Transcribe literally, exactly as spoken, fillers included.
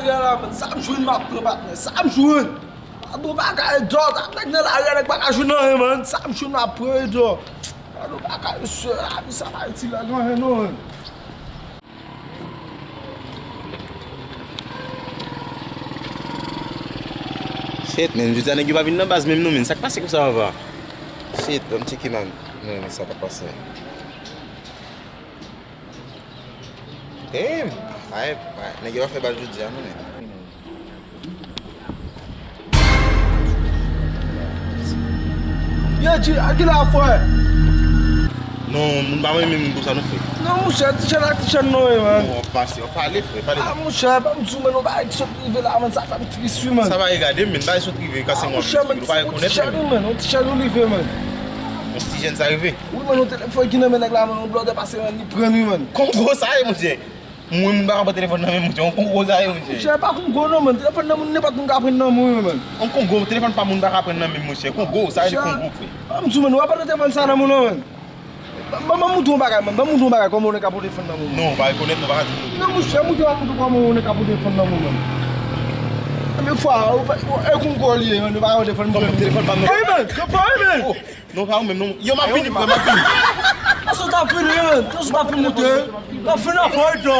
Sa m jwenn m ap pran, patnè. Sa m jwenn. Pa gen bagay dò, sa nèg nan lari a, nèg pa ka jwenn anyen, man. Sa m jwenn m ap pran, dò. Pa gen bagay, mesye, lavi sa pa itil la gen anyen, non, man. Shit, man, jodi a nèg yo pa vin nan baz menm non, man. Sa k pase konsa, papa? Shit, ban m tcheke, man. Non, men sa pa pase. Damn! Ay, ay, nèg yo pa fè bal jodi a, non, men. Yo, G, a ki la, frè? Non, moun pa renmen moun konsa, non, frè. Non, monchè, ti chèn ak ti chèn, non, wi, man. Non, w ap pase, w ap pale, frè, pale, non. Ah, monchè, ban m di w, man, yon bagay ki sot rive la, man, sa fè m tris, wi, man. Sa pa regade, men, bagay sot rive, kase mò, monchè, men, nou pa rekonèt, ti chèn, wi, man, yon ti chèn nou rive, man. Yon ti jèn sa rive? Wi, man, yon telefòn ki nan men nèg la, man, yon blòdè pase, man, li pran, wi, man. Kongo sa ye, monchè. Mwen, moun pa ka pran telefòn nan men monchè. Yon Kongo sa ye, monchè. Monchè, pa Kongo, non, man. Telefòn nan moun, nenpòt moun ka pran nan men, man. Yon Kongo, telefòn pa moun pa ka pran nan men monchè. Kongo, sa ye Kongo, frè. Ban m di w, man, w ap pran telefòn sa nan men, non, man. Ban, ban, ban m montre w yon bagay, man. Ban m montre w yon bagay, kòman yon nèg ka pran telefòn nan men, man. Non, w pa rekonèt, non, w pa ka di m. Non, monchè, montre w kòman yon nèg ka pran telefòn nan men, man. Premye fwa, ou pa, ou, e Kongo li ye, man, ou pa ka pran telefòn nan men. Telefòn pa m nan. Ey, man, kanpe, ey, man. Non, pa ou menm, non. Yo, m ap vini, frè, m ap vini. Tanso t ap vini, wi, man. Tanso t ap vini, monte. N ap vini apre, dò.